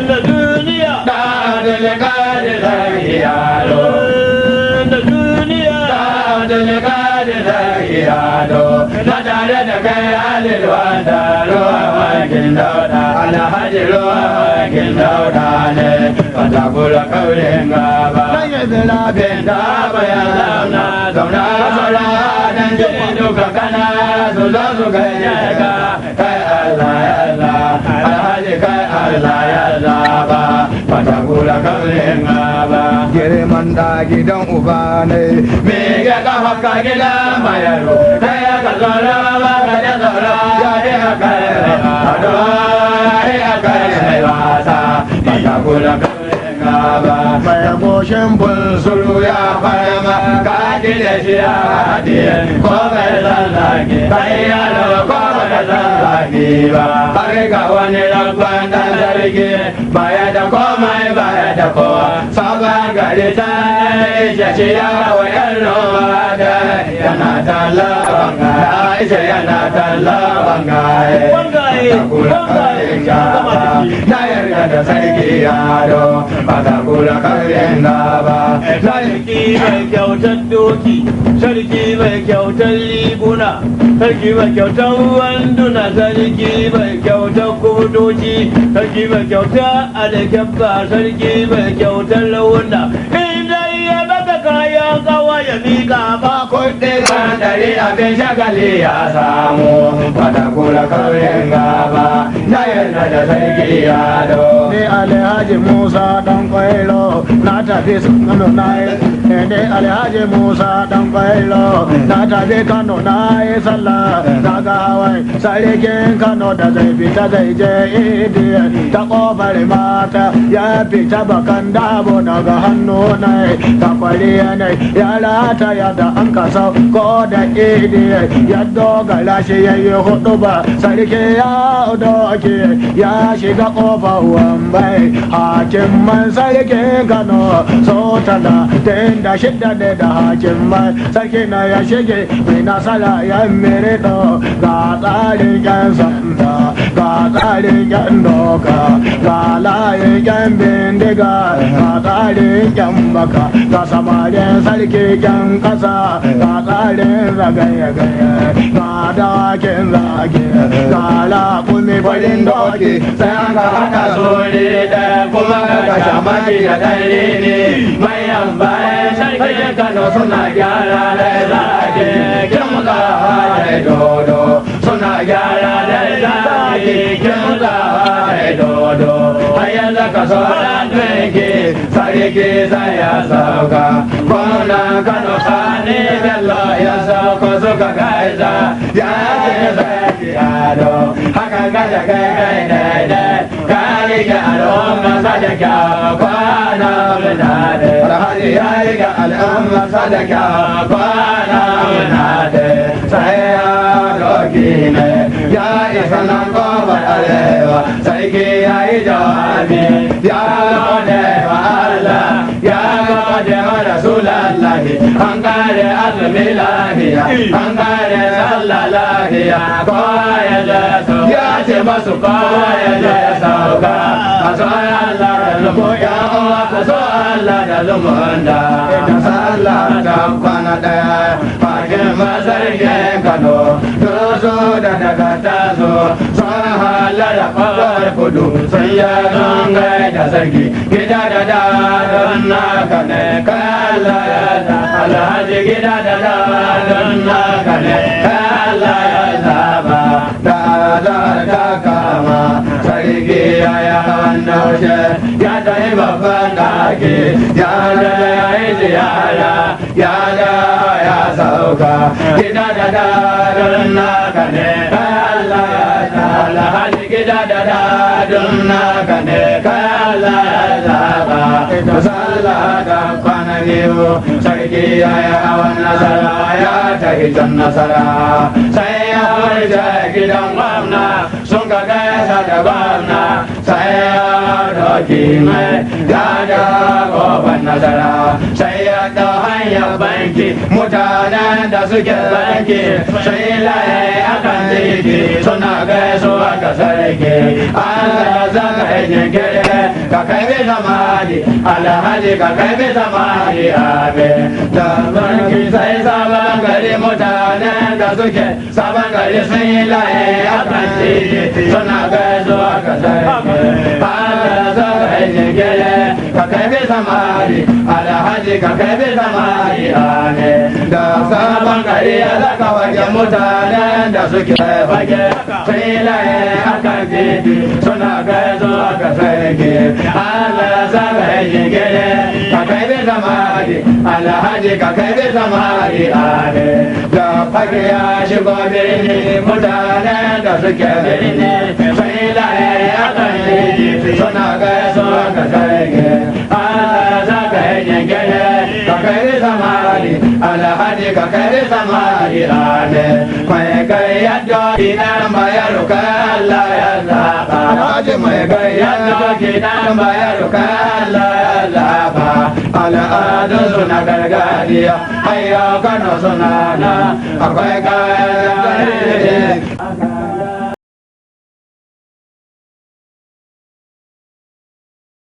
Na duniya. Da Abdulkadir sarki yaro. Na duniya. Da Abdulkadir sarki yaro. Na tare da kai Halil wanda ruwa wankin dauda. Alhaji ruwa wankin dauda ne. Fata kula kaurin gaba. Bin da ya zauna zauna zauna dan jini duka kana su zo su gaishe ka kai Allah ya Allah alhaji kai Allah ya zaba fata kula kaurin gaba. Girman da gidan uba ne. Me ga kafa ka gida mayaro kai ka zora ba ka da zora ya ne aka ado ya aka mai wasa fata kula kaurin gaba. Mai goshin Bunsuru ya farma ka da shi ya haɗiye ko bai lallake kai yaro ko bai lallake ba har ga wani rabban dan sarki baya da komai baya da kowa sabon gari ta ishe shi ya wa yan noma da yana tallaban ga ishe yana tallaban ga. Bangaye, bangaye. Na yarda da sarki yaro ba ta kula karin gaba. Sarki mai kyautar doki, sarki mai kyautar riguna, sarki mai kyautar wanduna, sarki mai kyautar kudoci, sarki mai kyautar alkyabba, sarki mai kyautar launa. Inda ya baka kayan kawa ya mika ba. Kuɗi kan dari abin shagali ya samu fata kula kauyen gaba na yarda da sarki yaro. Ni Alhaji Musa dan Kwailo na tafi Kano na yi. Ni Alhaji Musa dan Kwailo na tafi Kano na yi sallah na ga hawai sarkin Kano da zai fita zai je idi ta kofar mata ya fita bakan dabo daga hannu na ta kwariya ne ya rataya da an kasa ko da idi ya dogara shi ya yi hudu ba sarki ya doke ya shiga kofar Wambai hakiman sarkin Kano so 36 ne da hakiman sarki na ya shige mai nasara ya mirito ga tsarin yan sanda ga tsarin yan doka ga layin yan bindiga ga tsarin yan baka ga samarin sarki yan kasa ga tsarin zagaye-gaye ga dawakin zage ga raƙumi farin doki. Sai an ka haɗa sori da kuma ka shamaki da ɗari ne mayan bayan sarkin Kano suna gyara da zage kimza da dodo suna gyara da zage kimza da dodo har yanzu ka sauran dinki sarki sai ya sauka gwamnan Kano Sani Bello ya sauka suka gaisa ya ce sarki ado hakan gada kai kai daidai ka rike al'umma sadaka kwana muna da alhaji ya rike al'umma sadaka kwana muna da sai ya doki ne ya isa nan gobar arewa sarki ya yi jawabi ya gode wa Allah ya gode wa Rasulallahi an kare azumi lahiya an kare sallah lahiya kowa ya je ya ce masu kowa ya je sauka a so Allah da lumu ya uwa ku so Allah da lumunda da sallah ta kwana daya bakin masarkin Kano dozo da daga tazo sun halara kawar kudu sun ya zangai da sarki gida da da don naka ne kala ya alhaji gida da da don naka ne kala ya zaba da da ta kama sarki ya yi hawan daushe ya tafi babban daki ya da ya yi ziyara ya da ya sauka gida da da don naka ne kala ya alhaji gida da da don naka ne kala ya zaba sallah da kwana biyu sarki ya yi hawan nasara ya tafi can nasara sai ya furta gidan gwamna sun ka gaisa da gwamna sai ya doki mai ya da kofar nasara sai ya ɗau hanyar banki mutanen da suke banki sai laye akan titi suna gaisuwa ga sarki Allah. kai jinkiri ka kai bisa mali, alhaji ka kai bisa mali abe. Da mulki sai sabon gari, mutanen da suke sabon gari sun yi laye a kan titi suna gaisuwa ka sarki. Allah sa kai jinkiri ka kai bisa mali, alhaji ka kai bisa mali abe. Da sabon gari ya zaka wajen mutanen da suke fage sun yi laye a kan titi suna gaisuwa ka sarki. Allah sa kai jinkiri ka kai bisa mali, alhaji ka kai bisa mali abe. Da fage ya shigo birni, mutanen da suke birni sun yi laye a kan titi suna gaisuwa ka sarki. Allah sa kai jinkiri ka kai bisa mali, alhaji ka kai bisa mali abe. Mai kai yadda ina bayar ka Allah ya zaba. Alhaji mai Mai yadda gidan bayar ka Allah ya zaba. Al'adun su na gargajiya hayya Kano suna na akwai kayan.